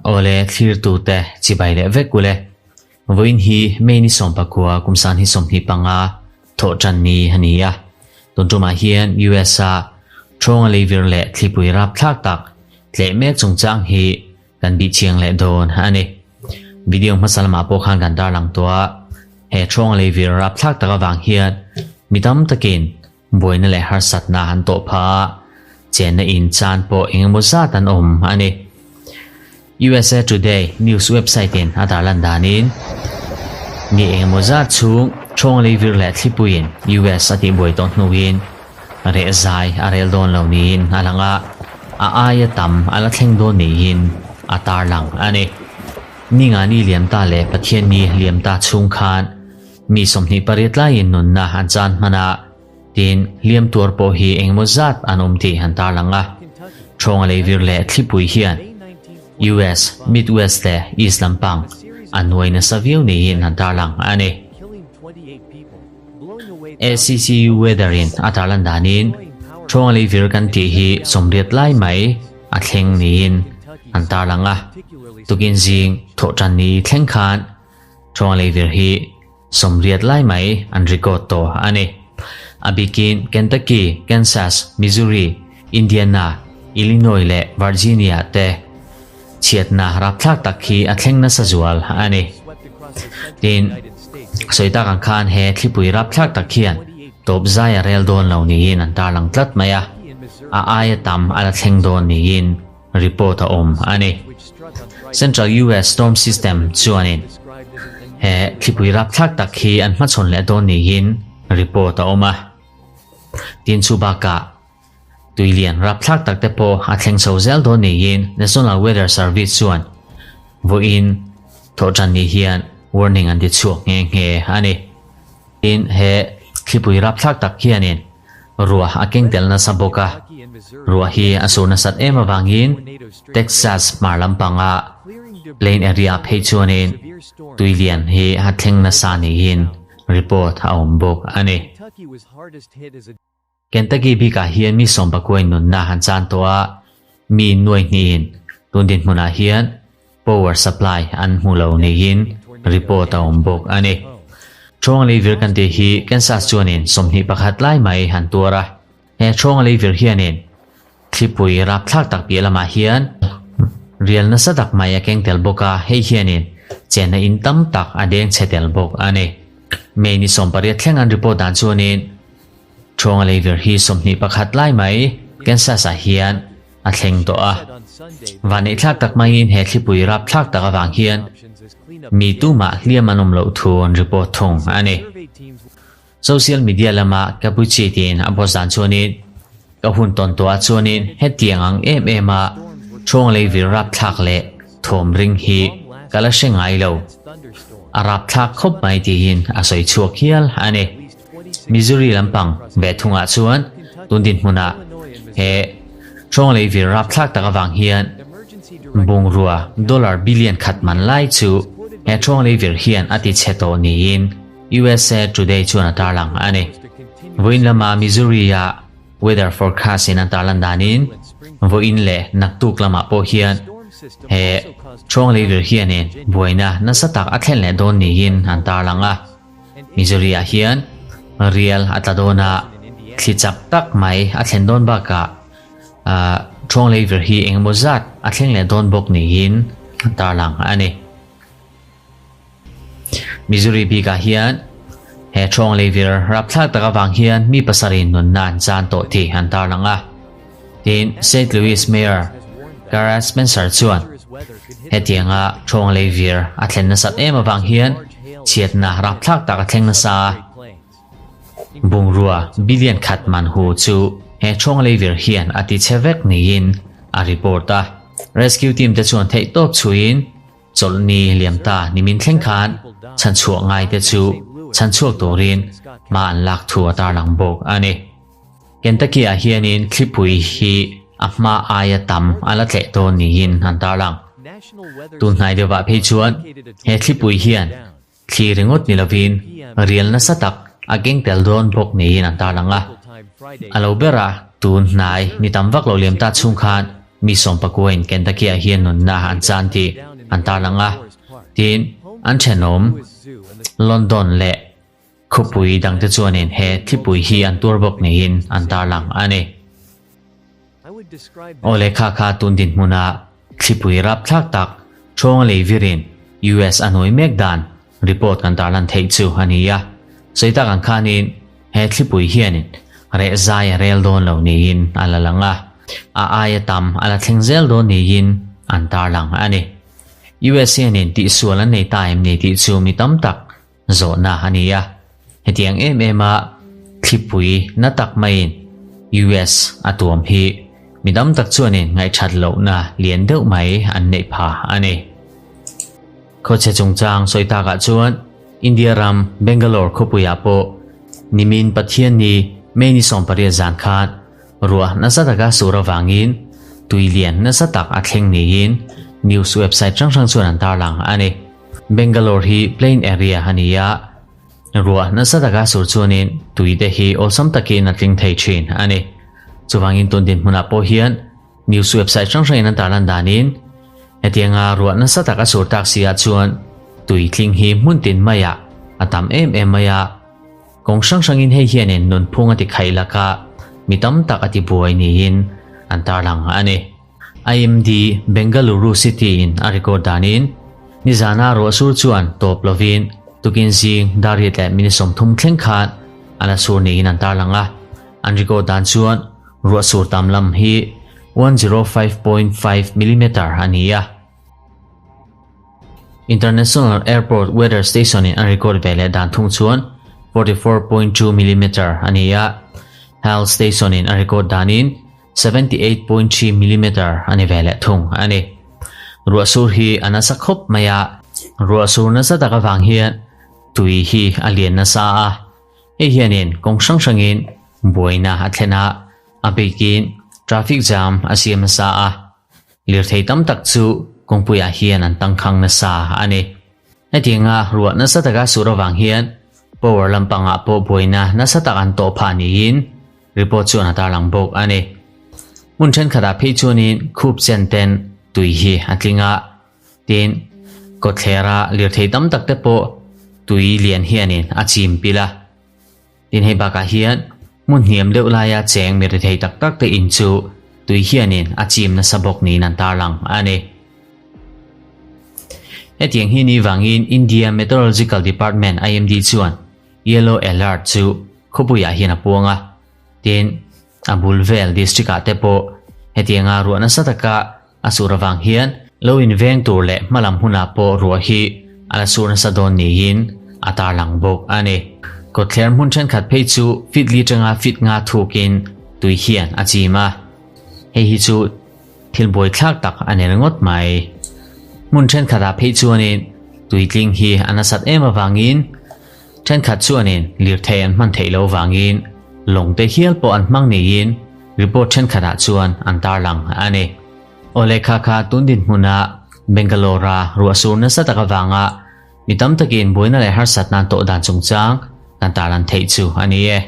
Awle thlirtute chibai leh vek ule. Vawiin hi May ni 19 kum 2025 thawh tan ni a ni a. Tun tumah hian US a Ṭhawnga leivir leh thlipui rapthlak tak tleh mek chungchang hi kan bih chiang leh dawn a ni. Video hmasa lamah pawh khan kan tarlang tawh a, he Ṭhawnga leivir rapthlak tak avang hian mi tam takin buaina leh harsatna an tawh phah a, chenna in chan pawh eng emaw zat an awm a ni. USA Today news website in a tarlan danin, ni eng emaw zat chhung Ṭhawnga leivir leh thlipuiin US a tihbuai tawh hnuin reh zai a rel dawn lo niin a lang a, a aia tam a la thleng dawn niin a tarlang a ni. Ningani liam ta leh Pathianni liam ta chhung khan Mi 28 laiin nunna an chan hman a, tin hliam tuar pawh hi engemaw zat an awm tih an tarlang a. Ṭhawnga leivir leh thlipui hian US, Midwest leh East lampang a nuai nasa viau niin an tarlang a ni. ACCU Weather in a tarlan danin ṭhawnga leivir kan tih hi 80 lai mai a thleng niin an tarlang a. Tukin zing thawhṭanni thleng khan Ṭhawnga leivir hi 80 lai mai an record tawh a ni. A bikin Kentucky, Kansas, Missouri, Indiana, Illinois leh Virginia te chhiatna rapthlak tak hi a thleng nasa zual a ni. Tin, sawi tak ang khan he thlipui rapthlak tak hian tawp zai a rel dawn lo niin an tarlang tlat mai a, a aia tam a la thleng dawn niin report a awm a ni. Central US Storm System chuanin he thlipui rapthlak tak hi an hmachhawn leh dawn niin report a awm a. Tin chu bakah tuilian rapthlak tak te pawh a thleng chho zel dawn niin National Weather Service chuan vawiin thawhtan ni hian warning an ti chhuak nghe nghe a ni. Tin he thlipui rapthlak tak hianin Ruah a keng tel nasa bawk a, ruah hi a sur nasat em avangin Texas hmar lampanga plain area phei chuanin tui lian hi a thleng nasa niin report a awm bawk a ni. Kentucky bikah hian mi 19 nunna an chan tawh a, mi nuai hnihin tun dinhmunah hian Power supply an hmu lo niin report a awm bawk a ni. Ṭhawnga leivir kan tih hi Kansas chuanin 21 lai mai an tuar a. He ṭhawnga leivir hianin thlipui rapthlak tak piah lamah hian rial nasa tak mai a keng tel bawk a, hei hianin chenna in tam tak a deng chhe tel bawk a ni. May ni 18 thleng an report dan chuanin ṭhawnga leivir hi 21 lai mai Kansas ah hian a thleng tawh a. Vanneihthlak tak maiin he thlipui rapthlak tak avang hian mi tumah hliam an awm loh thu an report thung a ni. Social media lama Kapuchi tiin a post dan chuanin, Ka hun tawn tawhah chuanin hetiang ang em em a ṭhawng leivir rapthlak leh thawm ring hi ka la hre ngai lo. A rapthlak khawp mai tiin a sawi chhuak hial a ni. Missouri lampang ve thungah chuan tun dinhmunah he ṭhawng leivir rapthlak tak avang hian bungrua dollar billion khat man lai chu he ṭhawng leivir hian a ti chhe tawh niin USA Today chuan a tarlang a ni. Vawiin lama Missouri-a weather forecast in an tarlan danin vawiin leh naktuk lamah pawh hian he ṭhawng leivir hianin buaina nasa tak a thlen leh dawn niin an tarlang a. Missouri-ah hian rial a tla dawn a, thli chak tak mai a thlen dawn bakah ṭhawng leivir hi engemaw zat a thleng leh dawn bawk niin a tarlang a ni. Missouri bikah hian he ṭhawng leivir rapthlak tak avang hian mi pasarih nunna an chan tawh tih an tarlang a. Tin, Saint Louis Mayor Cara Spencer chuan hetianga ṭhawng leivir a thlen nasat em avang hian chhiatna rapthlak tak a thleng nasa a. Bungrua billion khat man hu chu he ṭhawng leivir hian a ti chhe vek niin a report a. Rescue team te chuan theihtawp chhuiin Chawlhni liam ta nimin thleng khan chhanchhuah ngaite chu chhanchhuak turin hma an lak thu a tarlang bawk a ni. Kentucky-ah hianin thlipui hi a hma aia tam a la tleh dawn niin an tarlang. Tun hnai deuhah phei chuan he thlipui hian thli ringawt ni lovin rial nasa tak a keng tel dawn bawk niin an tarlang a. A lo bera tun hnai ni tam vak lo liam ta chhung khan. mi sawmpakuain Kentucky-ah hian nunna an chan tih an tarlang a. Tin, an thenawm London leh khawpui dangte chuanin he thlipui hi an tuar bawk niin an tarlang a ni. Aw lehkha kha tun dinhmuna thlipui rapthlak tak Ṭhawnga lei virin US a hnuai mek dan report kan tarlan theih chu a ni a. Sawi tak ang khanin he thlipui hianin reh zai a rel dawn lo niin a la lang a, a aia tam a la thleng zel dawn niin an tarlang a ni. US hianin tihsual an nei ta em ni tih chu mi tam tak zawhna a ni a. Hetiang em em a thlipui na tak maiin US a tuam hi mi tam tak chuanin ngaihthat lohna lian deuh mai an neih pha a ni. Khawchhe chungchang sawi takah chuan India ram Bangalore khawpuiah pawh nimin Pathianni May ni 18 zan khan ruah nasa taka sur avangin tui lian nasa tak a thleng niin news website hrang hrang chuan an tarlang a ni. Bangalore hi plain area a ni a, ruah nasa taka sur chuanin tui te hi awlsam takin a tling thei thin a ni. Chuvangin tun dinhmunah pawh hian news website hrang hrangin an tarlan danin hetianga ruah nasa taka sur tak si ah chuan tui tling hi hmun tin maiah a tam em em mai a. Kawng hrang hrangin hei hianin nunphung a ti khaih laka mi tam tak a ti buai niin an tarlang a ni. IMD Bengaluru City in a record danin nizana ruahsur chuan tawp lovin tukin zing dar riat leh minute 30 thleng khan a la sur niin an tarlang a. An record dan chuan ruahsur tam lam hi 105.5 millimeter a ni a. International Airport Weather Station in an record ve leh dan thung chuan 44.2 millimeter a ni a. Health Station in a record danin 78.3 millimeter a ni ve leh thung a ni. Ruahsur hi a nasa khawp mai a, ruahsur nasa tak avang hian tui hi a lian nasa a. Hei hianin kawng hrang hrangin buaina a thlen a, a bikin traffic jam a siam nasa a. Lirthei tam tak chu kawngpuiah hian an tangkhang nasa a ni. Hetianga ruah nasa taka sur avang hian power lampangah pawh buaina nasa tak an tawh phah niin report chuan a tarlang bawk a ni. Hmun thenkhatah phei chuanin khup chen ten tui hi a tling a, tin kawtthlera lirthei tam tak te pawh tui lian hianin a chim pil a. Tin hei bakah hian hmun hniam deuh laia cheng mi rethei tak tak te in chu tui hianin a chim nasa bawk niin an tarlang a ni. Hetiang hi ni vangin India Meteorological Department, IMD, chuan Yellow Alert chu khawpuiah hian a puang a. Tin, a bul vel district ah te pawh hetianga ruah nasa taka a sur avang hian lo inveng tur leh hmalam hunah pawh ruah hi a la sur nasa dawn niin a tarlang bawk a ni. Kawtthler hmun thenkhat phei chu feet li tanga feet nga thukin tui hian a chim a, hei hi chu thil buaithlak tak a ni ringawt mai. Hmun thenkhatah phei chuanin tuitling hi a nasat em avangin Thenkhat chuanin lirthei an hman theih loh vangin lawng te hial pawh an hmang niin report thenkhatah chuan an tarlang a ni. Aw lehkha kha tun dinhmuna Bangalore-a ruahsur nasa tak avanga mi tam takin buaina leh harsatna an tawh dan chungchang kan tarlan theih chu a ni e.